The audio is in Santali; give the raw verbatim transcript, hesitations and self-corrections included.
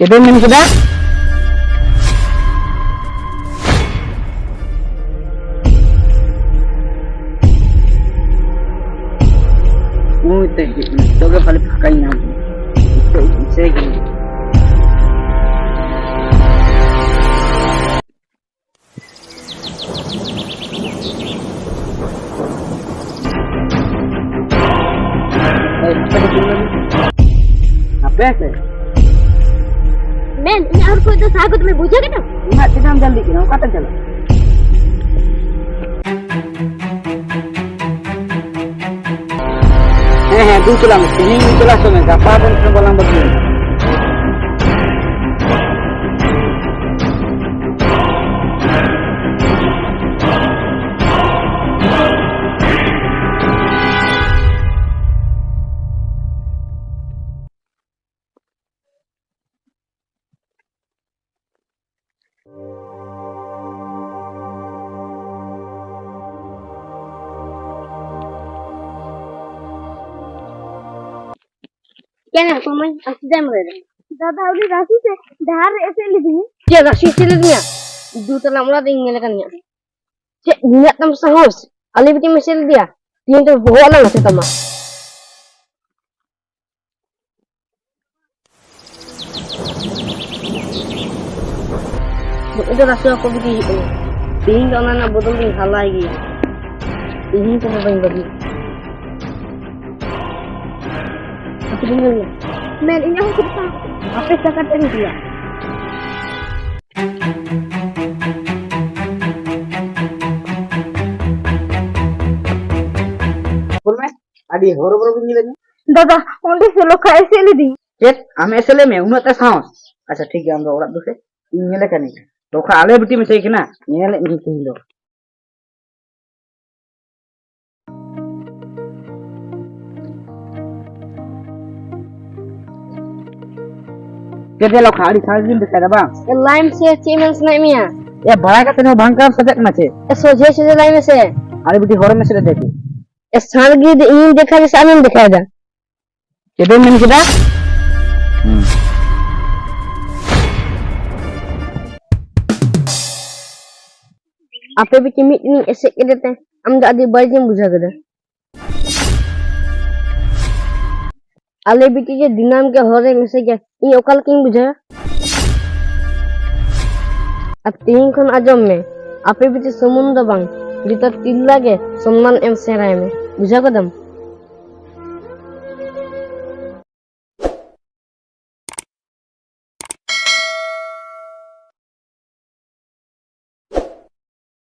ᱪᱮᱫ ᱮᱢ ᱢᱮᱱ ᱠᱮᱫᱟ? ᱳᱭ ᱛᱮ ᱦᱮᱡ ᱮᱱᱟ᱾ ᱱᱤᱛᱚᱜ ᱜᱮ ᱵᱷᱟᱞᱮ ᱯᱷᱟᱸᱠᱟᱧ ᱧᱟᱢ ᱠᱮᱫᱟ᱾ ᱱᱤᱛᱚᱜ ᱫᱤᱥᱟᱹᱭ ᱠᱟᱱᱟ᱾ ᱦᱟᱯᱮ ᱥᱮ᱾ ᱢᱮᱱ, ᱤᱧᱟᱹᱜ ᱦᱚᱨ ᱠᱷᱚᱡ ᱫᱚ ᱥᱟᱦᱟ ᱠᱚᱫᱚ ᱢᱮ, ᱵᱩᱡᱷᱟᱹᱣ ᱠᱮᱫᱟᱢ? ᱩᱱᱟᱹᱜ ᱪᱮᱫᱟᱜ ᱮᱢ ᱡᱟᱞᱫᱤᱜ ᱠᱟᱱᱟ? ᱚᱠᱟᱛᱮᱢ ᱪᱟᱞᱟᱜᱼᱟ? ᱦᱮᱸ, ᱦᱮᱸ, ᱫᱩ ᱪᱟᱞᱟᱜ ᱢᱮ᱾ ᱛᱮᱦᱮᱧ ᱫᱩ ᱪᱟᱞᱟᱜ ᱢᱮ᱾ ᱜᱟᱯᱟ ᱫᱚ ᱵᱟᱞᱟᱝ ᱵᱟᱹᱜᱤᱭᱟ᱾ ᱪᱮᱫ ᱮᱢ ᱠᱟᱹᱢᱤ? ᱟᱨ ᱪᱮᱫ ᱮᱢ ᱞᱟᱹᱭᱫᱟ? ᱫᱟᱫᱟ, ᱩᱱᱤ ᱨᱟᱥᱤ ᱥᱮ ᱰᱟᱦᱟᱨ ᱨᱮ ᱮᱥᱮᱫ ᱞᱤᱫᱤᱧᱟ᱾ ᱪᱮᱫ ᱨᱟᱥᱤ ᱮᱥᱮᱫ ᱞᱤᱫᱤᱧᱟ? ᱫᱩ ᱛᱟᱞᱟ ᱚᱲᱟᱜ ᱨᱮ ᱤᱧ ᱧᱮᱞᱮ ᱠᱟᱱ ᱜᱮᱭᱟ᱾ ᱪᱮᱫ ᱱᱤᱱᱟᱹᱜ ᱛᱟᱢ ᱥᱟᱦᱚᱥ? ᱟᱞᱮ ᱵᱤᱴᱤᱢ ᱮᱥᱮᱫ ᱞᱮᱫᱮᱭᱟ? ᱛᱮᱦᱮᱧ ᱫᱚ ᱵᱚᱦᱚᱜ ᱞᱟᱝ ᱞᱟᱥᱮ ᱛᱟᱢᱟ᱾ ᱱᱩᱭ ᱫᱚ ᱨᱟᱥᱮ ᱵᱟᱹᱵᱩ ᱜᱮ ᱦᱩᱭᱩᱜ ᱠᱟᱱᱟ᱾ ᱛᱮᱦᱮᱧ ᱫᱚ ᱚᱱᱟ ᱨᱮᱱᱟᱜ ᱵᱚᱫᱚᱞ ᱫᱚᱧ ᱦᱟᱞᱟᱭ ᱜᱮᱭᱟ᱾ ᱛᱮᱦᱮᱧ ᱠᱚᱫᱚ ᱵᱟᱹᱧ ᱵᱟᱹᱜᱤᱭᱟ᱾ ᱟᱯᱮ ᱫᱚ ᱧᱮᱞ ᱢᱮ᱾ ᱢᱮᱱ, ᱤᱧᱟᱹᱜ ᱦᱚᱸ ᱠᱷᱩᱵ ᱥᱟᱱᱟ᱾ ᱟᱯᱮ ᱪᱟᱠᱟ ᱴᱟᱺᱰᱤ ᱜᱮᱭᱟ᱾ ᱧᱮᱞ ᱢᱮ, ᱟᱹᱰᱤ ᱦᱚᱨᱚᱵᱚᱨᱚ ᱜᱮ ᱧᱮᱞᱮᱫ ᱢᱮ᱾ ᱫᱟᱫᱟ, ᱚᱸᱰᱮ ᱥᱮ ᱞᱚᱠᱷᱟ ᱮᱥᱮᱫ ᱞᱤᱫᱤᱧ᱾ ᱪᱮᱫ? ᱟᱢ ᱮᱥᱮᱫ ᱞᱮᱫ ᱢᱮ? ᱩᱱᱟᱹᱜ ᱛᱮ ᱥᱟᱦᱚᱥ? ᱟᱪᱪᱷᱟ, ᱴᱷᱤᱠ ᱜᱮᱭᱟ, ᱟᱢ ᱫᱚ ᱚᱲᱟᱜ ᱫᱩ ᱥᱮ, ᱤᱧ ᱧᱮᱞᱮ ᱠᱟᱹᱱᱟᱹᱧ᱾ ᱞᱚᱠᱷᱟ ᱟᱞᱮ ᱵᱤᱴᱤ ᱢᱮᱥᱟᱭ ᱠᱟᱱᱟ, ᱧᱮᱞᱮᱫ ᱢᱮᱭᱟᱹᱧ ᱛᱮᱦᱮᱧ ᱫᱚ᱾ ᱪᱮᱫ ᱭᱟ ᱞᱚᱠᱷᱟ, ᱟᱹᱰᱤ ᱥᱟᱦᱚᱥ ᱜᱮᱢ ᱫᱮᱠᱷᱟᱭᱮᱫᱟ ᱵᱟᱝ? ᱮ, ᱞᱟᱭ ᱢᱮᱥᱮ, ᱪᱮᱫ ᱢᱮᱱ ᱥᱟᱱᱟᱭᱮᱫ ᱢᱮᱭᱟ? ᱮ, ᱵᱟᱲᱟᱭ ᱠᱟᱛᱮ ᱦᱚᱸ ᱵᱟᱝ ᱠᱟᱱ ᱥᱟᱡᱟᱜ ᱠᱟᱱᱟ ᱪᱮ? ᱮ, ᱥᱚᱡᱷᱮ ᱥᱚᱡᱷᱮ ᱞᱟᱭ ᱢᱮᱥᱮ᱾ ᱟᱞᱮ ᱵᱤᱴᱤ ᱦᱚᱨᱮ ᱢᱮᱥᱮ ᱨᱮ ᱫᱮᱠᱷᱤ᱾ ᱮ, ᱥᱟᱲ ᱜᱮ ᱤᱧ ᱫᱮᱠᱷᱟ ᱫᱟ ᱥᱮ ᱟᱢᱮᱢ ᱫᱮᱠᱷᱟᱭᱮᱫᱟ? ᱪᱮᱫ ᱮᱢ ᱢᱮᱱ ᱠᱮᱫᱟ? ᱦᱩᱸ᱾ ᱟᱯᱮ ᱵᱤᱴᱤ ᱢᱤᱫ ᱫᱤᱱᱤᱧ ᱮᱥᱮᱫ ᱠᱮᱫᱮ ᱛᱮ ᱟᱢ ᱫᱚ ᱟᱹᱰᱤ ᱵᱟᱹᱲᱤᱡ ᱮᱢ ᱵᱩᱡᱷᱟᱹᱣ ᱠᱮᱫᱟ᱾ ᱟᱞᱮ ᱵᱤᱴᱤ ᱡᱮ ᱫᱤᱱᱟᱹᱢ ᱜᱮ ᱦᱚᱨ ᱨᱮ ᱢᱮᱥᱮᱡᱟ, ᱤᱧ ᱚᱠᱟ ᱞᱮᱠᱟᱧ ᱵᱩᱡᱷᱟᱹᱣᱟ? ᱟᱨ ᱛᱮᱦᱮᱧ ᱠᱷᱚᱱ ᱟᱸᱡᱚᱢ ᱢᱮ, ᱟᱯᱮ ᱵᱤᱴᱤ ᱥᱩᱢᱩᱝ ᱫᱚ ᱵᱟᱝ, ᱡᱚᱛᱚ ᱛᱤᱨᱞᱟᱹ ᱜᱮ ᱥᱚᱱᱢᱟᱱ ᱮᱢ ᱥᱮᱬᱟᱭ ᱢᱮ, ᱵᱩᱡᱷᱟᱹᱣ ᱠᱮᱫᱟᱢ?